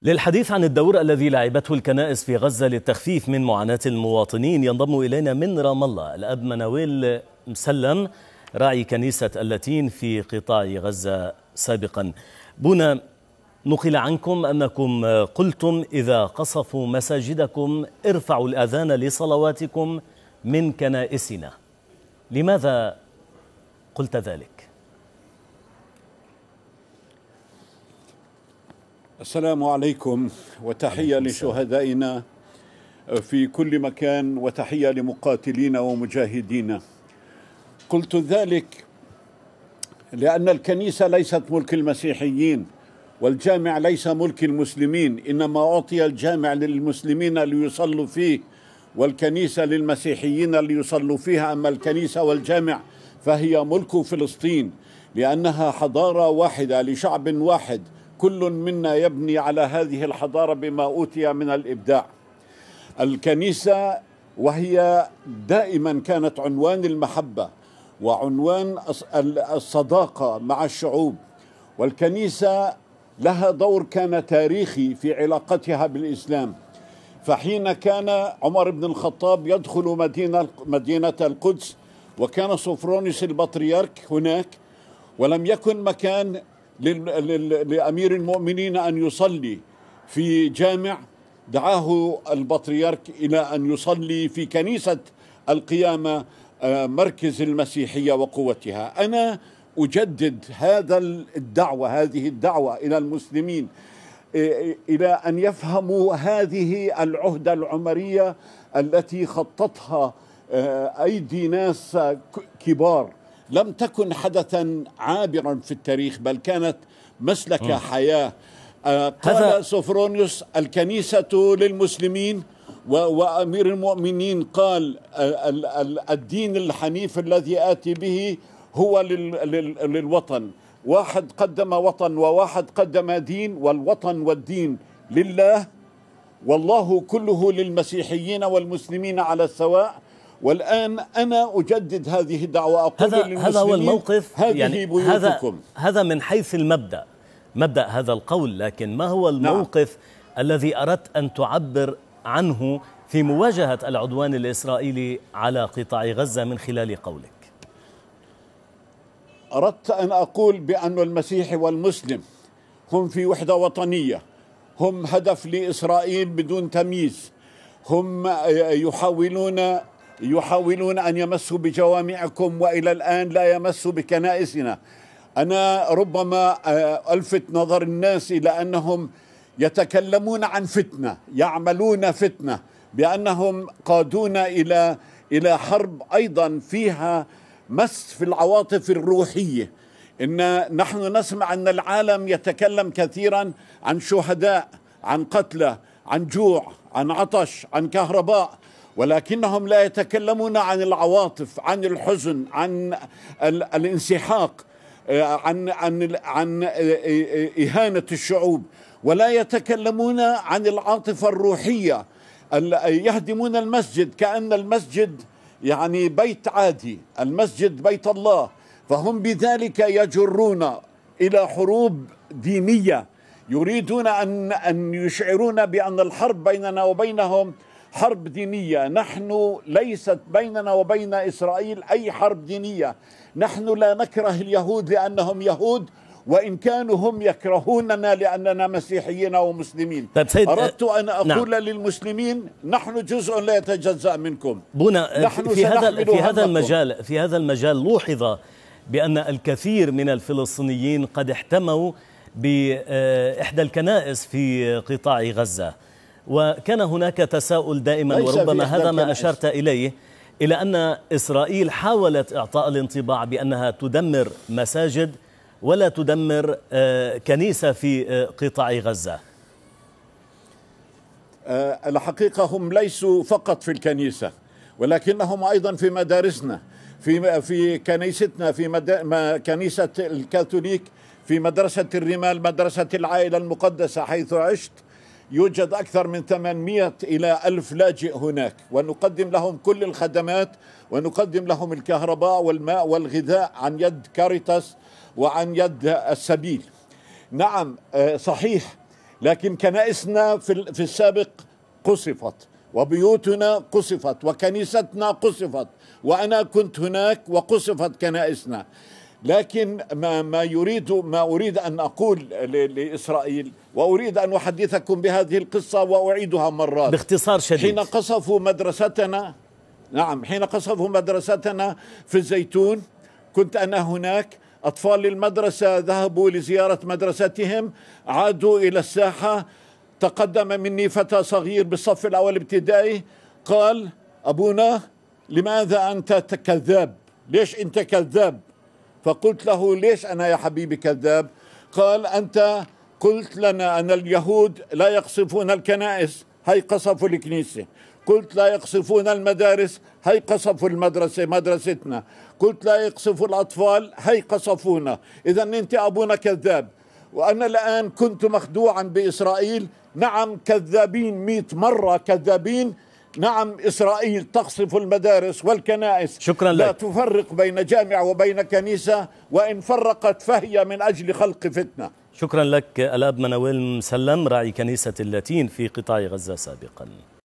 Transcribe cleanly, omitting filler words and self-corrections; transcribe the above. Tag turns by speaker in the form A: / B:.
A: للحديث عن الدور الذي لعبته الكنائس في غزة للتخفيف من معاناة المواطنين ينضم إلينا من رام الله الأب منويل مسلم راعي كنيسة اللاتين في قطاع غزة سابقا. بونا، نقل عنكم أنكم قلتم إذا قصفوا مساجدكم ارفعوا الأذان لصلواتكم من كنائسنا، لماذا قلت ذلك؟
B: السلام عليكم وتحية لشهدائنا في كل مكان وتحية لمقاتلين ومجاهدين. قلت ذلك لأن الكنيسة ليست ملك المسيحيين والجامع ليس ملك المسلمين، إنما أعطي الجامع للمسلمين ليصلوا فيه والكنيسة للمسيحيين ليصلوا فيها. أما الكنيسة والجامع فهي ملك فلسطين، لأنها حضارة واحدة لشعب واحد، كل منا يبني على هذه الحضارة بما أوتي من الإبداع. الكنيسة وهي دائما كانت عنوان المحبة وعنوان الصداقة مع الشعوب، والكنيسة لها دور كان تاريخي في علاقتها بالإسلام. فحين كان عمر بن الخطاب يدخل مدينة القدس وكان صفرونيس البطريرك هناك، ولم يكن مكان لأمير المؤمنين أن يصلي في جامع، دعاه البطريرك إلى أن يصلي في كنيسة القيامة، مركز المسيحية وقوتها. أنا أجدد هذه الدعوة إلى المسلمين إلى أن يفهموا هذه العهدة العمرية التي خطتها أيدي ناس كبار، لم تكن حدثا عابرا في التاريخ بل كانت مسلك حياة. قال سوفرونيوس الكنيسة للمسلمين، وأمير المؤمنين قال الدين الحنيف الذي آتي به هو للوطن. واحد قدم وطن وواحد قدم دين، والوطن والدين لله، والله كله للمسيحيين والمسلمين على السواء. والآن أنا أجدد هذه الدعوة، أقول للمسلمين
A: هذا هو الموقف،
B: هذه
A: يعني
B: بيوتكم.
A: هذا من حيث مبدأ هذا القول، لكن ما هو الموقف الذي أردت أن تعبر عنه في مواجهة العدوان الإسرائيلي على قطاع غزة من خلال قولك؟
B: أردت أن أقول بأن المسيحي والمسلم هم في وحدة وطنية، هم هدف لإسرائيل بدون تمييز، هم يحاولون أن يمسوا بجوامعكم وإلى الآن لا يمسوا بكنائسنا. أنا ربما ألفت نظر الناس إلى أنهم يتكلمون عن فتنة، يعملون فتنة بأنهم قادونا إلى حرب أيضا فيها مس في العواطف الروحية. نحن نسمع أن العالم يتكلم كثيرا عن شهداء، عن قتلى، عن جوع، عن عطش، عن كهرباء، ولكنهم لا يتكلمون عن العواطف، عن الحزن، عن الانسحاق، عن إهانة الشعوب، ولا يتكلمون عن العاطفة الروحية. يهدمون المسجد كأن المسجد يعني بيت عادي، المسجد بيت الله، فهم بذلك يجرون إلى حروب دينية، يريدون أن يشعرون بأن الحرب بيننا وبينهم حرب دينية. نحن ليست بيننا وبين إسرائيل أي حرب دينية، نحن لا نكره اليهود لأنهم يهود، وإن كانوا هم يكرهوننا لأننا مسيحيين ومسلمين. أردت أن أقول للمسلمين نحن جزء لا يتجزأ منكم.
A: بونا، في هذا المجال لوحظ بأن الكثير من الفلسطينيين قد احتموا بإحدى الكنائس في قطاع غزة، وكان هناك تساؤل دائما، وربما هذا ما أشرت إليه، إلى أن إسرائيل حاولت إعطاء الانطباع بأنها تدمر مساجد ولا تدمر كنيسة في قطاع غزة.
B: الحقيقة هم ليسوا فقط في الكنيسة، ولكنهم أيضا في مدارسنا، في كنيستنا، في كنيسة الكاثوليك، في مدرسة الرمال، مدرسة العائلة المقدسة حيث عشت، يوجد أكثر من 800 إلى 1000 لاجئ هناك، ونقدم لهم كل الخدمات، ونقدم لهم الكهرباء والماء والغذاء عن يد كاريتاس وعن يد السبيل. نعم صحيح لكن كنائسنا في السابق قصفت، وبيوتنا قصفت، وكنيستنا قصفت، وأنا كنت هناك وقصفت كنائسنا. لكن ما أريد أن أقول لإسرائيل، وأريد أن أحدثكم بهذه القصة وأعيدها مرات
A: باختصار شديد.
B: حين قصفوا مدرستنا، نعم، حين قصفوا مدرستنا في الزيتون، كنت أنا هناك. أطفال المدرسة ذهبوا لزيارة مدرستهم، عادوا إلى الساحة، تقدم مني فتى صغير بالصف الأول ابتدائي، قال: أبونا، لماذا أنت كذاب؟ ليش أنت كذاب؟ فقلت له: ليش أنا يا حبيبي كذاب؟ قال: أنت قلت لنا أن اليهود لا يقصفون الكنائس، هي قصفوا الكنيسة. قلت لا يقصفون المدارس، هي قصفوا المدرسة، مدرستنا. قلت لا يقصفوا الأطفال، هي قصفونا. إذا أنت أبونا كذاب. وأنا الآن كنت مخدوعا بإسرائيل. نعم، كذابين 100 مرة كذابين. نعم، إسرائيل تقصف المدارس والكنائس.
A: شكرا
B: لا
A: لك.
B: تفرق بين جامع وبين كنيسة، وإن فرقت فهي من أجل خلق فتنة.
A: شكرا لك الأب منويل مسلم، راعي كنيسة اللاتين في قطاع غزة سابقا.